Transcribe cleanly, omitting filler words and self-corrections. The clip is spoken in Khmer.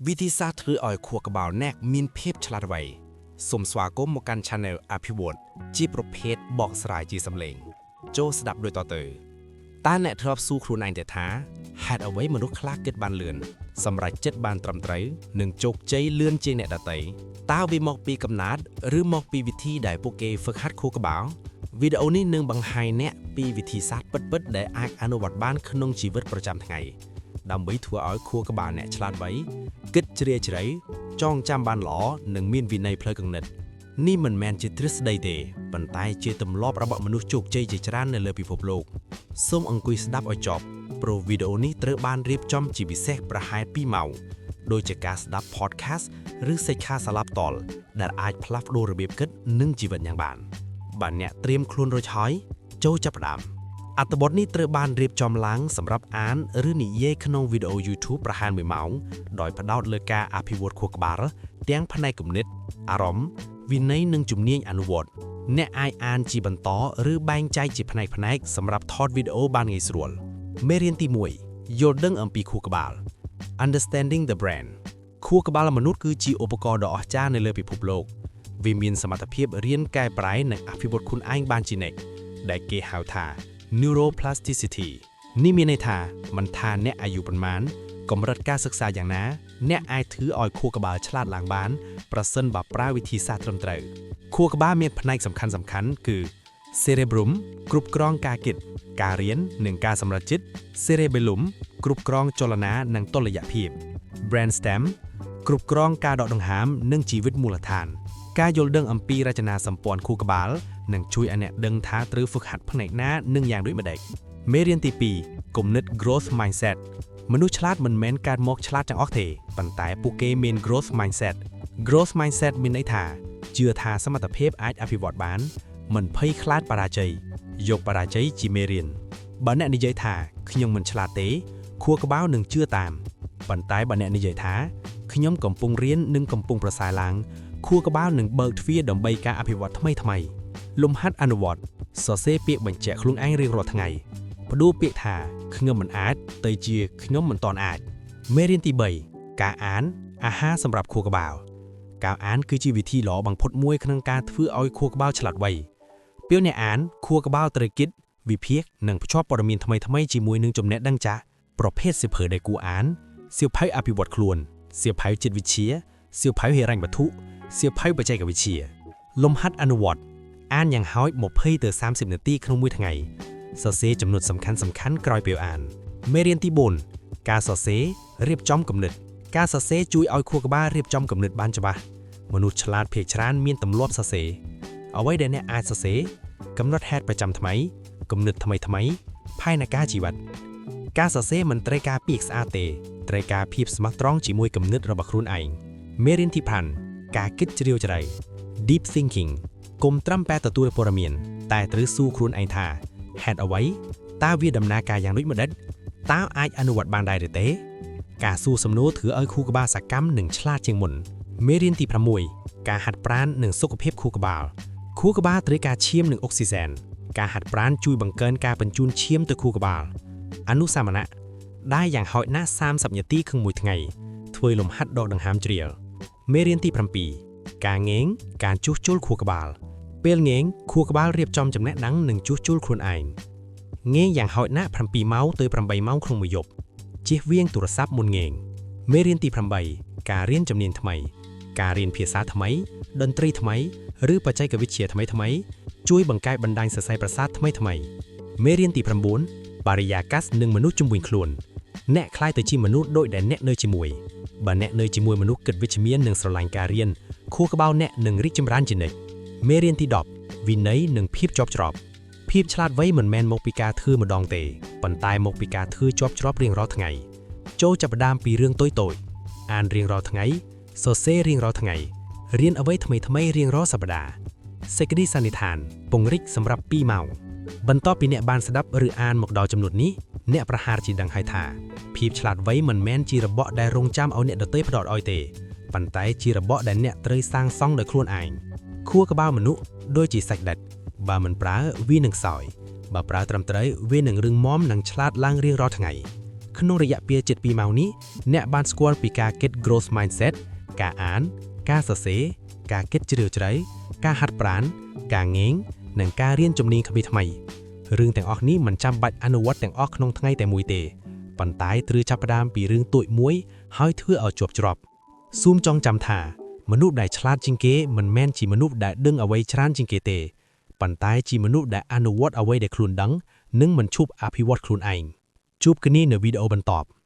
វិធីសាស្ត្រធ្វើឲ្យខួរក្បាលអ្នកមានភាពឆ្លាតវៃសូមស្វាគមន៍មកកាន់ Channel អភិវឌ្ឍជាប្រភេទបកស្រាយជាសំឡេង ចូលស្ដាប់ដូចតទៅតើអ្នកធ្លាប់សួរខ្លួនឯងទេថាហេតុអ្វីមនុស្សខ្លះគិតបានលឿនសម្រេចចិត្តបានត្រឹមត្រូវនិងជោគជ័យលឿនជាងអ្នកដទៃតើវាមកពីកំណើតឬមកពីវិធីដែលពួកគេហ្វឹកហាត់ខួរក្បាលវីដេអូនេះនឹងបង្ហាញអ្នកពីវិធីសាស្ត្រពិតៗដែលអាចអនុវត្តបានក្នុងជីវិតប្រចាំថ្ងៃ ដើម្បីធ្វើឲ្យខួរក្បាលអ្នកឆ្លាតវៃគិតជ្រាលជ្រៅចងចាំបានល្អនិងមានវិន័យផ្លូវគំនិតនេះមិនមែនជាទ្រឹស្ដីទេប៉ុន្តែជាទម្លាប់របស់មនុស្សជោគជ័យជាច្រើននៅលើពិភពលោកសូមអង្គុយស្ដាប់ឲ្យចប់ព្រោះវីដេអូនេះត្រូវបានរៀបចំជាពិសេសប្រហែល2ម៉ោងដូចជាការស្ដាប់ podcast ឬសិក្ខាសាលាផ្ទាល់ដែលអាចផ្លាស់ប្ដូររបៀបគិតនិងជីវិតយ៉ាងបានបាទអ្នកត្រៀមខ្លួនរួចហើយចូលចាប់ផ្ដើម អត្ថបទនេះត្រូវបានរៀបចំឡើងសម្រាប់អានឬនិយាយក្នុងវីដេអូ YouTube ប្រហែល1ម៉ោងដោយផ្ដោតលើការអភិវឌ្ឍខួរក្បាលទាំងផ្នែកគំនិតអារម្មណ៍វិន័យនិងជំនាញអនុវត្តអ្នកអាចអានជាបន្តឬបែងចែកជាផ្នែកៗសម្រាប់ថតវីដេអូបានងាយស្រួលមេរៀនទី1យល់ដឹងអំពីខួរក្បាល Understanding the brain ខួរក្បាលមនុស្សគឺជាឧបករណ៍ដ៏អស្ចារ្យនៅលើពិភពលោកវាមានសមត្ថភាពរៀនកែប្រែនិងអភិវឌ្ឍខ្លួនឯងបានជានិច្ចដែលគេហៅថា neuroplasticity នេះមានន័យថាមិនថាអ្នកអាយុប៉ុន្មានកម្រិតការសិក្សាយ៉ាងណាអ្នកអាចធ្វើឲ្យខួរក្បាលឆ្លាតឡើងបានប្រសិនបើប្រើវិធីសាស្ត្រត្រឹមត្រូវខួរក្បាលមានផ្នែកសំខាន់ៗគឺ cerebrum គ្រប់គ្រងការគិតការរៀននិងការសម្រេចចិត្ត cerebellum គ្រប់គ្រងចលនានិងតុល្យភាព brainstem គ្រប់គ្រងការដកដង្ហើមនិងជីវិតមូលដ្ឋាន ការយល់ដឹងអំពីរចនាសម្ព័ន្ធខួរក្បាលនឹងជួយឲ្យអ្នកដឹងថាត្រូវហ្វឹកហាត់ផ្នែកណានិងយ៉ាងដូចម្តេចមេរៀនទី2គំនិត growth mindset មនុស្សឆ្លាតមិនមែនកើតមកឆ្លាតទាំងអស់ទេប៉ុន្តែពួកគេមាន growth mindset growth mindset មានន័យថាជឿថាសមត្ថភាពអាចអភិវឌ្ឍបាន មិនភ័យខ្លាចបរាជ័យយកបរាជ័យជាមេរៀនបើអ្នកនិយាយថាខ្ញុំមិនឆ្លាតទេខួរក្បាលនឹងជឿតាមប៉ុន្តែបើអ្នកនិយាយថាខ្ញុំកំពុងរៀននិងកំពុងប្រសើរឡើងខួរក្បាលនឹងបើកទ្វារដើម្បីការអភិវឌ្ឍថ្មីថ្មីលំហាត់អនុវត្តសរសេរពាក្យបញ្ជាក់ខ្លួនឯងរៀងរាល់ថ្ងៃប្ដូរពាក្យថាខ្ញុំមិនអាចទៅជាខ្ញុំមិនទាន់អាចមេរៀនទី3ការអានអាហារសម្រាប់ខួរក្បាលការអានគឺជាវិធីល្អបំផុតមួយក្នុងការធ្វើឲ្យខួរក្បាលឆ្លាតវៃពេលអ្នកអានខួរក្បាលត្រូវគិតវិភាគនិងភ្ជាប់ព័ត៌មានថ្មីៗជាមួយនឹងចំណេះដឹងចាស់ប្រភេទសៀវភៅដែលគួរអានសៀវភៅអភិវឌ្ឍខ្លួនសៀវភៅចិត្តវិទ្យាសៀវភៅហិរញ្ញវត្ថុសៀវភៅបច្ចេកវិទ្យាលំហាត់អនុវត្តអានយ៉ាងហោច20ទៅ30នាទីក្នុងមួយថ្ងៃសរសេរចំណុចសំខាន់សំខាន់ក្រោយពេលអានមេរៀនទី4ការសរសេររៀបចំគំនិតការសរសេរជួយឲ្យខួរក្បាលរៀបចំគំនិតបានច្បាស់មនុស្សឆ្លាតភាគច្រើនមានទម្លាប់សរសេរអ្វីដែលអ្នកអាចសរសេរកំណត់ហេតុប្រចាំថ្ងៃគំនិតថ្មីថ្មីផែនការជីវិតការសរសេរមិនត្រូវការពាក្យស្អាតទេត្រូវការភាពស្មោះត្រង់ជាមួយគំនិតរបស់ខ្លួនឯងមេរៀនទី5ការគិតជ្រាលជ្រៅ deep thinking កុំត្រឹមតែទទួលព័ត៌មានតែត្រូវសួរខ្លួនឯងថាហេតុអ្វីតើវាដំណើរការយ៉ាងដូចម្តេចតើអាចអនុវត្តបានដែរឬទេ ការសួរសំណួរធ្វើឲ្យខួរក្បាលសកម្មនិងឆ្លាតជាងមុនមេរៀនទី6ការហាត់ប្រាណនិងសុខភាពខួរក្បាលខួរក្បាលត្រូវការឈាមនិងអុកស៊ីសែនការហាត់ប្រាណជួយបង្កើនការបញ្ជូនឈាមទៅខួរក្បាលអនុសាមណៈដើរយ៉ាងហោចណាស់30នាទីក្នុងមួយថ្ងៃធ្វើលំហាត់ដកដង្ហើមជ្រាលមេរៀនទី7ការងេងការជួសជុលខួរក្បាលពេលងេងខួរក្បាលរៀបចំចំណេះដឹងនិងជួសជុលខ្លួនឯងងេងយ៉ាងហោចណាស់7ម៉ោងទៅ8ម៉ោងក្នុងមួយយប់ជៀសវាងទូរស័ព្ទមុនងេងមេរៀនទី8ការរៀនជំនាញថ្មី ការរៀនភាសាថ្មីតន្ត្រីថ្មីឬបច្ចេកវិទ្យាថ្មីថ្មីជួយបង្កើតបណ្ដាញសរសៃប្រសាទថ្មីថ្មីមេរៀនទី9បរិយាកាសនិងមនុស្សជុំវិញខ្លួនអ្នកក្លាយទៅជាមនុស្សដូចដែលអ្នកនៅជាមួយបើអ្នកនៅជាមួយមនុស្សគិតវិជ្ជមាននិងស្រឡាញ់ការរៀនខួរក្បាលអ្នកនឹងរីកចម្រើនជានិច្ចមេរៀនទី10វិន័យនិងភាពជាប់ច្រប់ភាពឆ្លាតវៃមិនមែនមកពីការធ្វើម្ដងទេប៉ុន្តែមកពីការធ្វើជាប់ច្រប់រៀងរាល់ថ្ងៃចូលចាប់ផ្ដើមពីរឿងតូចៗអានរៀងរាល់ថ្ងៃសរសេររៀងរាល់ថ្ងៃរៀនអ្វីថ្មីៗរៀងរាល់សប្តាហ៍សេចក្តីសន្និដ្ឋានពង្រីកសម្រាប់2ម៉ោងបន្ទាប់ពីអ្នកបានស្ដាប់ឬអានមកដល់ចំណុចនេះអ្នកប្រហែលជាដឹងហើយថាភាពឆ្លាតវៃមិនមែនជារបស់ដែលរងចាំឲ្យអ្នកដទៃផ្ដល់ឲ្យទេប៉ុន្តែជារបស់ដែលអ្នកត្រូវសាងសង់ដោយខ្លួនឯងខួរក្បាលមនុស្សដូចជាសាច់ដិតបើមិនប្រើវានឹងខ្សោយបើប្រើត្រឹមត្រូវវានឹងរឹងមាំនិងឆ្លាតឡើងរៀងរាល់ថ្ងៃ។ ក្នុងរយៈពេល72ម៉ោងនេះអ្នកបានស្គាល់ពីការគិត growth mindset ការអាន ការសរសេរការគិតជ្រាលជ្រៅការហាត់ប្រាណការងេងនិងការរៀនជំនាញថ្មីថ្មីរឿងទាំងអស់នេះមិនចាំបាច់អនុវត្តទាំងអស់ក្នុងថ្ងៃតែមួយទេប៉ុន្តែត្រូវចាប់ផ្ដើមពីរឿងតូចមួយហើយធ្វើឲ្យជាប់ច្រាប់សូមចងចាំថាមនុស្សដែលឆ្លាតជាងគេមិនមែនជាមនុស្សដែលដឹងអ្វីច្រើនជាងគេទេប៉ុន្តែជាមនុស្សដែលអនុវត្តអ្វីដែលខ្លួនដឹងនិងមិនឈប់អភិវឌ្ឍខ្លួនឯងជួបគ្នានៅវីដេអូបន្ទាប់។